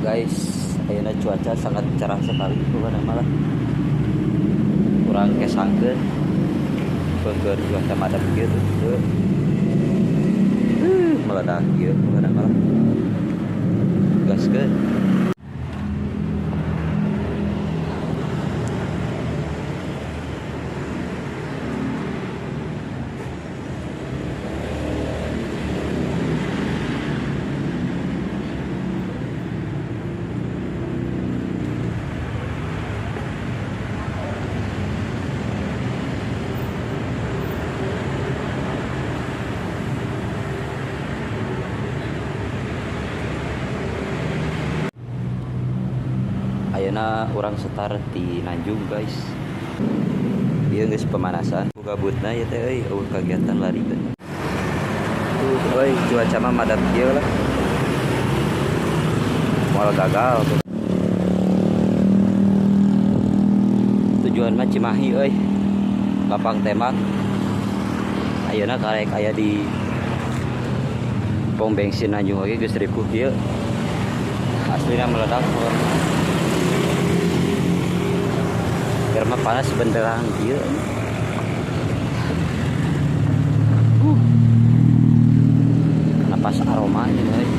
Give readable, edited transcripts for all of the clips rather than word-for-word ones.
Guys, ayeuna cuaca sangat cerah sekali pokona malah. Kurang kesangkeun. Pengker cuaca madep kieu tuh. Meledak kieu pokona malah. Gaskeun. Ayeuna urang setar di Nanjung guys. Ieu geus pemanasan. Gabutna ieu teh euy, eueuh kagiatan lari teh. Tuh euy, cuaca mah madap kieu lah. Moal gagal. Tujuan mah Cimahi euy. Lapang tembak. Ayeuna karek aya di pom bensin Nanjung oge geus ripuh kieu. Aslina meledak. Karena panas benderang kieu. Napas aroma ini euy.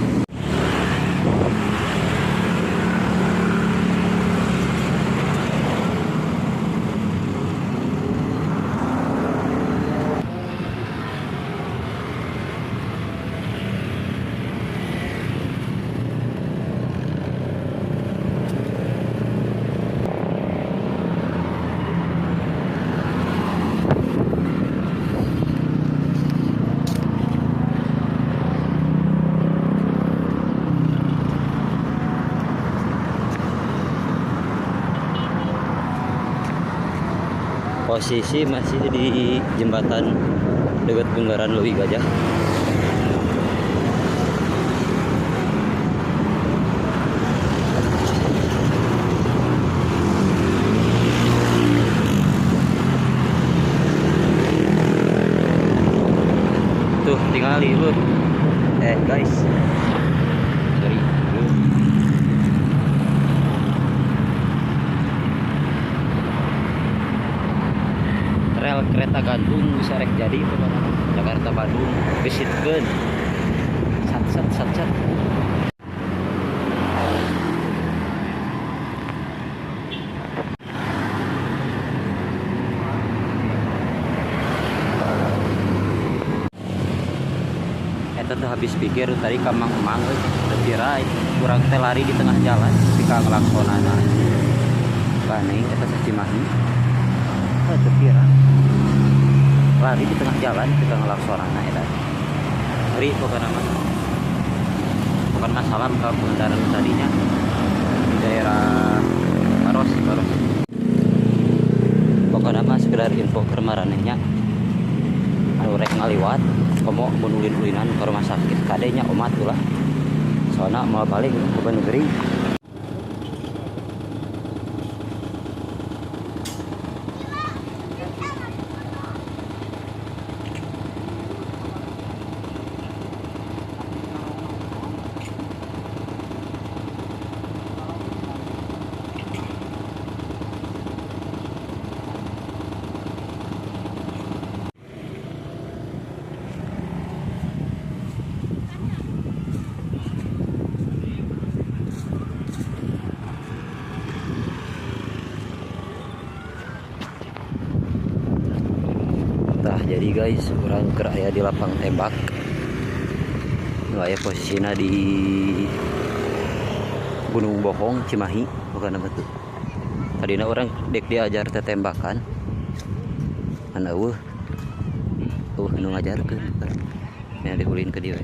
Posisi masih di jembatan dekat Bundaran Leuwi Gajah. Tuh tinggali lu. Guys. Sorry. Rel kereta gantung bisa rek jadi pokoknya Jakarta Bandung gesitkeun sat sat sat sat. Eta tuh habis pikir tadi ka Mang Emang euy, teu tirai urang teh lari di tengah jalan si Kang Laksonana. Baneng eta Cimahi. Teu kira. Lari di tengah jalan kita ngelaksorana eta. Ngeri pokokna mah. Bukan masalah ka pengendara tadinya di daerah Maros, Maros. Pokokna mah sekedar info keur maranehnya. Anu rek ngaliwat komo mun ulin-ulinan ke rumah sakit kadenya omat ulah. Soalna mau balik ke negeri. Jadi guys, urang keur aya di lapang tembak. Nu aya posisina di Gunung Bohong, Cimahi, bukan apa tuh. Tadina urang dek diajar teh tembakan. Ngan eueuh. Eueuh nu ngajarkeun. Nya diulin ke dieu.